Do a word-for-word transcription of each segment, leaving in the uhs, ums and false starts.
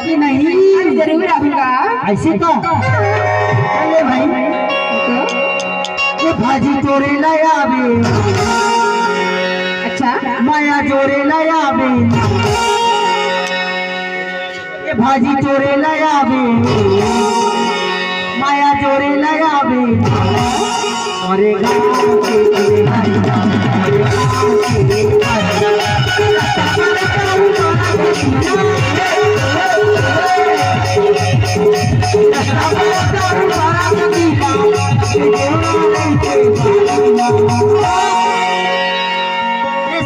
कि नहीं? जरूर आऊंगा। ऐसे तो। अरे भाई। तो? ये भाजी तोरे लाया बे। अच्छा। माया जोरे लाया बे। ये भाजी तोरे लाया बे। माया जोरे लाया बे। अरे गाँव के, अरे गाँव के, अरे गाँव के।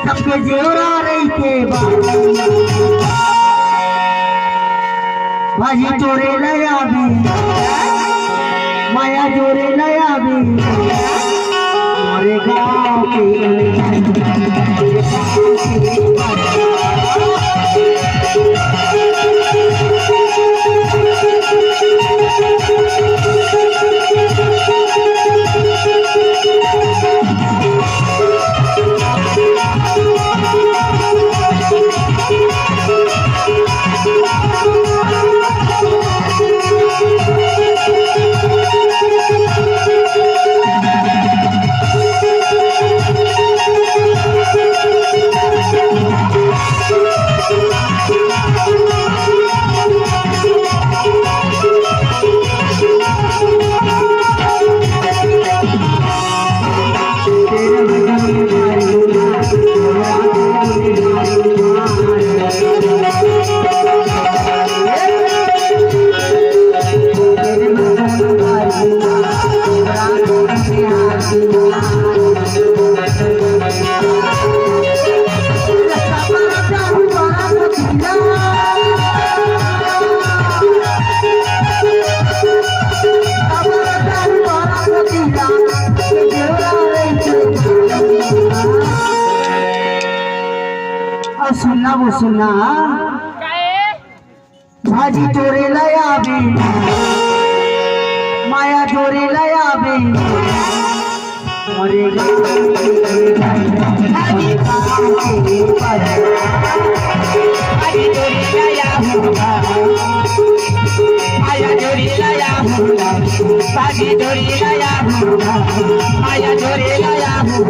सबके जेवरा रहिथे बा। भाजी तोरे लाया बे, माया जोरे लाया बे। मोरे गाँव के अउ सुनना वो सुनना, भाजी तोरे लाया बे, माया जोरे लाया बे। अरे भाजी तोरे लाया हूँ, माया जोरे लाया हूँ, भाजी तोरे लाया हूँ, माया जोरे लाया हूँ।